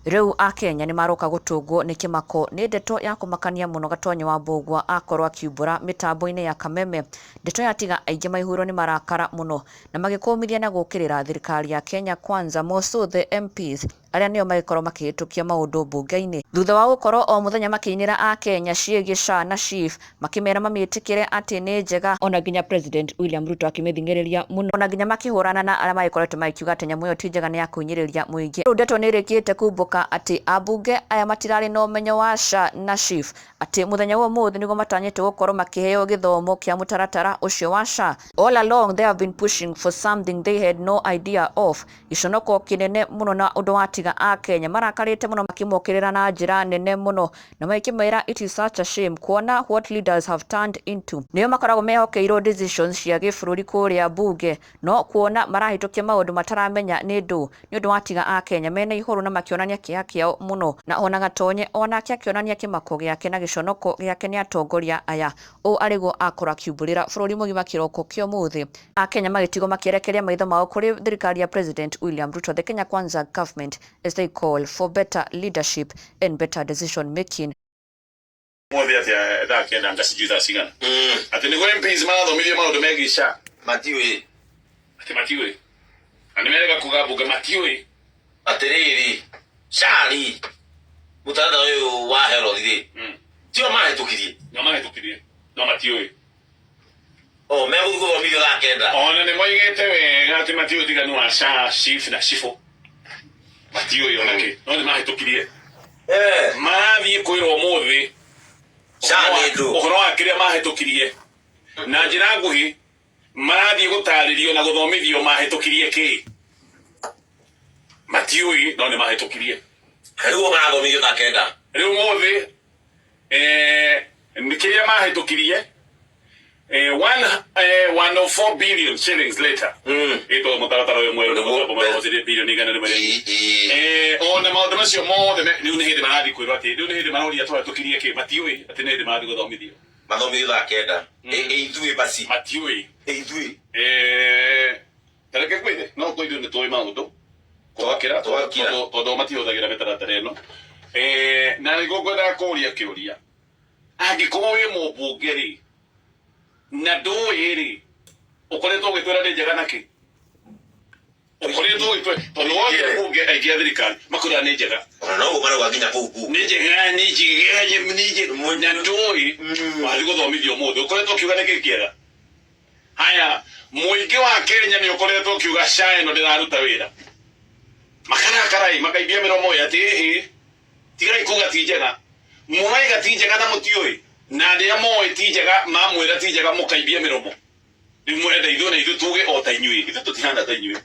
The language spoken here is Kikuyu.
Rĩu Akenya nĩ maroka gũtũngwo nĩ kĩmako nĩ ndeto ya kũmakania mũno Gatonye wa Mbũgua akorwo akiumbũra mĩtambo-inĩ ya Kameme. Ndeto yatiga aingĩ maihũirwo nĩ marakara mũno na magĩkũmithia na gũkĩrĩra thirikari ya Kenya Kwanza, more so the MPs arĩa nĩo magĩkorwo makĩhĩtũkia maũndũ mbunge-inĩ. Thutha wa gũkorwo o mũthenya makĩinĩra Akenya ciĩgiĩ SHA na SHIF makĩmera mamĩtĩkĩre atĩ nĩ njega, ona nginya President William Ruto akĩmĩthing'ĩrĩria mũno, ona nginya makĩhũrana na arĩa magĩkoretwo magĩkiuga atĩ nyamũ ĩyo ti njega nĩ ya kũhinyĩrĩria mũingĩ. Rĩu ndeto nĩ ĩrĩkĩte kumbũka atĩ ambunge aya matirarĩ na ũmenyo wa SHA na SHIF, atĩ mũthenya wa ũmũthĩ nĩguo matanyĩtwo gũkorwo makĩheo gĩthomo kĩa mũtaratara ũcio wa SHA. All along they have been pushing for something they had no idea of. Gĩconoko kĩnene mũno na ũndũ watiga Akenya marakarĩte mũno makĩmokĩrĩra na njĩra nene mũno na magĩkĩmera it is such a shame kuona what leaders have turned into. Nĩo makoragwo mehokeirwo decisions cia gĩbũrũri kũrĩa mbunge no kuona marahĩtũkia maũndũ mataramenya nĩ ndũ nĩ ũndũ watiga Akenya mena ihoru na makĩonania kĩeha kĩao mũno na ona Gatonye onake akĩonania kĩmako gĩake na gĩconoko gĩake nĩ atongoria aya. Ũũ arĩguo akorwo akiumbũrĩra bũrũri mũgima kĩroko kĩa ũmũthĩ. Akenya magĩtigwo makĩerekeria maitho mao kũrĩ thirikari ya President William Ruto, the Kenya Kwanza government, as they call for better leadership and better decision making. Mothe atia thaa 9 nga sijui thaa cigana atĩ nĩguo MPs marathomithio maũndũ megiĩ SHA. Matiũĩ. Atĩ matiũĩ na nĩ merega kuga mbunge matiũĩ. Atĩrĩrĩ, cari mũtaratara ũyũ wa health rĩ, tio mahĩtũkirie? No mahĩtũkirie no matiũĩ. O megũthiĩ gũthomithio thaa 9. Ona nĩ moigĩte wega atĩ matiũĩ ũtiganu wa SHA, SHIF na SHIFO, matiũĩ ona kĩ, no nĩ mahĩtũkirie. Marathiĩ kwĩrwo ũmũthĩ SHA nĩ ndũ. Ũhoro wa kĩrĩa mahĩtũkirie na njĩra nguhĩ, marathiĩ gũtarĩrio na gũthomithio mahĩtũkirie kĩ. Matiũĩ no nĩ mahĩtũkirie. Rĩu o marathomithio thaa 9. Rĩu ũmũthĩ nĩ kĩrĩa mahĩtũkirie 104 billion shillings later. Ĩtwo mũtaratara ũyũ mwerũ nĩ mũtambo mwerũ bilioni 100. Ona maũndũ macio mothe rĩu nĩ hĩndĩ marathiĩ kwĩrwo atĩ rĩu nĩ hĩndĩ maroria twahĩtũkirie kĩ. Matiũĩ atĩ nĩ hĩndĩ marathiĩ gũthomithio. Mathomithio thaa 9. Ĩ ithuĩ basi. Matiũĩ. Ĩ ithuĩ. Tareke kwĩre no kwa ithuĩ nĩ tũĩ maũndũ twakĩra. Twakĩra. Tondũ matihũthagĩra mĩtaratara ĩno. Na nĩguo ngwendaga kũũria kĩũria, angĩkorwo wĩ mũmbunge rĩ na ndũĩ rĩ, ũkoretwo ũgĩtwĩra nĩ njega nakĩ? Ũkoretwo ũgĩtwĩra tondũ wothe mbunge aingĩ a thirikari makwĩra nĩ njega. Ona noguo marauga nginya kũu mbunge. Nĩ njega, nĩ njega, nĩ njega, na ndũĩ wathiĩ gũthomithio ũmũthĩ ũkoretwo ũkiuga nĩkĩ kĩega. Haya, mũingĩ wa Kenya nĩ ũkoretwo ũkiuga SHA ĩno ndĩraruta wĩra, makarakara ĩ, makaibia mĩromo ĩ atĩ ĩhĩ, tigai kuga ti njega, mũraiga ti njega na mũtiũĩ, na arĩa moĩ ti njega mamwĩra ti njega mũkaibia mĩromo. Rĩu mũrenda ithuĩ na ithuĩ tuge o ta inyuĩ? Ithuĩ tũtihana ta inyuĩ.